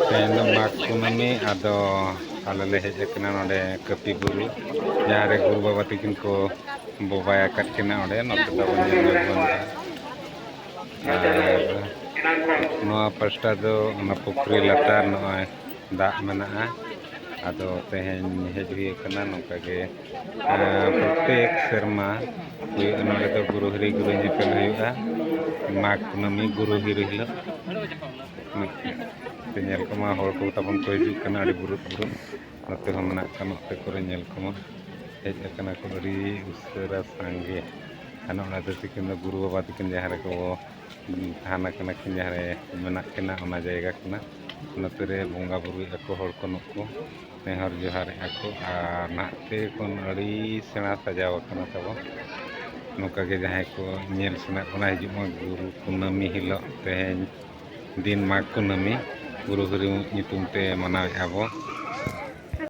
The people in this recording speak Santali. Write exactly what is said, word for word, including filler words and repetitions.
ᱛᱮᱦᱮᱧ ᱫᱚ ᱢᱟᱜᱽ ᱠᱩᱱᱟᱹᱢᱤ, ᱟᱫᱚ ᱟᱞᱮ ᱞᱮ ᱦᱮᱡ ᱟᱠᱟᱱᱟ ᱱᱚᱰᱮ ᱠᱟᱹᱯᱤ ᱵᱩᱨᱩ, ᱡᱟᱦᱟᱸ ᱨᱮ ᱜᱩᱨᱩ ᱵᱟᱵᱟ ᱛᱟᱹᱠᱤᱱ ᱠᱚ ᱵᱚᱸᱜᱟ ᱟᱠᱟᱫ ᱠᱤᱱᱟ᱾ ᱚᱸᱰᱮ ᱱᱚᱛᱮ ᱛᱟᱵᱚᱱ ᱧᱮᱞ ᱧᱟᱢ ᱮᱫᱟ᱾ ᱟᱨ ᱱᱚᱣᱟ ᱯᱟᱥᱴᱟ ᱫᱚ ᱚᱱᱟ ᱯᱩᱠᱷᱨᱤ ᱞᱟᱛᱟᱨ ᱱᱚᱜᱼᱚᱭ ᱫᱟᱜ ᱢᱮᱱᱟᱜᱼᱟ᱾ ᱟᱫᱚ ᱛᱮᱦᱮᱧ ᱦᱮᱡ ᱦᱩᱭ ᱟᱠᱟᱱᱟ ᱱᱚᱝᱠᱟ ᱜᱮ᱾ ᱟᱨ ᱯᱨᱚᱛᱮᱠ ᱥᱮᱨᱢᱟ ᱦᱩᱭᱩᱜᱼᱟ ᱱᱚᱰᱮ ᱫᱚ ᱜᱩᱨᱩ ᱦᱤᱨᱤ ᱜᱩᱨᱩ ᱧᱮᱯᱮᱞ ᱦᱩᱭᱩᱜᱼᱟ, ᱢᱟᱜᱽ ᱠᱩᱱᱟᱹᱢᱤ ᱜᱩᱨᱩ ᱦᱤᱨᱤ ᱦᱤᱞᱳᱜ᱾ ᱛᱮ ᱧᱮᱞ ᱠᱚᱢᱟ, ᱦᱚᱲ ᱠᱚ ᱛᱟᱵᱚᱱ ᱠᱚ ᱦᱤᱡᱩᱜ ᱠᱟᱱᱟ ᱟᱹᱰᱤ ᱵᱩᱨᱩᱫ ᱵᱩᱨᱩᱫ᱾ ᱱᱚᱛᱮ ᱦᱚᱸ ᱢᱮᱱᱟᱜ ᱠᱚᱣᱟ, ᱱᱚᱛᱮ ᱠᱚᱨᱮ ᱧᱮᱞ ᱠᱚᱢᱟ, ᱦᱮᱡ ᱟᱠᱟᱱᱟ ᱠᱚ ᱟᱹᱰᱤ ᱩᱥᱟᱹᱨᱟ ᱥᱟᱸᱜᱮ᱾ ᱟᱨ ᱱᱚᱜᱼᱚ ᱱᱚᱰᱮ ᱛᱤᱠᱤᱱ ᱫᱚ ᱜᱩᱨᱩ ᱵᱟᱵᱟ ᱛᱤᱠᱤᱱ ᱡᱟᱦᱟᱸ ᱨᱮᱠᱚ ᱛᱟᱦᱮᱱ ᱠᱟᱱᱟ ᱠᱤᱱ, ᱡᱟᱦᱟᱸ ᱨᱮ ᱢᱮᱱᱟᱜ ᱠᱤᱱᱟ, ᱚᱱᱟ ᱡᱟᱭᱜᱟ ᱠᱟᱱᱟ᱾ ᱱᱚᱛᱮ ᱨᱮ ᱵᱚᱸᱜᱟ ᱵᱩᱨᱩᱭᱮᱫᱼᱟ ᱠᱚ ᱦᱚᱲ ᱠᱚ, ᱱᱩᱠᱩ ᱱᱮᱦᱚᱨ ᱡᱚᱦᱟᱨᱮᱫᱼᱟ ᱠᱚ᱾ ᱟᱨ ᱱᱟᱦᱟᱜ ᱛᱮ ᱠᱷᱚᱱ ᱟᱹᱰᱤ ᱥᱮᱬᱟ ᱥᱟᱡᱟᱣ ᱟᱠᱟᱱᱟ ᱛᱟᱵᱚᱱ᱾ ᱱᱚᱝᱠᱟ ᱜᱮ ᱡᱟᱦᱟᱸᱭ ᱠᱚ ᱧᱮᱞ ᱥᱟᱱᱟᱭᱮᱫ ᱵᱚᱱᱟ, ᱦᱤᱡᱩᱜ ᱢᱟ ᱜᱩᱨᱩ ᱠᱩᱱᱟᱹᱢᱤ ᱦᱤᱞᱳᱜ, ᱛᱮᱦᱮᱧ ᱫᱤᱱ ᱢᱟᱜᱽ ᱠᱩᱱᱟᱹᱢᱤ, ᱜᱩᱨᱩ ᱦᱤᱨᱤ ᱧᱩᱛᱩᱢ ᱛᱮ ᱢᱟᱱᱟᱣᱮᱫᱼᱟ ᱵᱚ᱾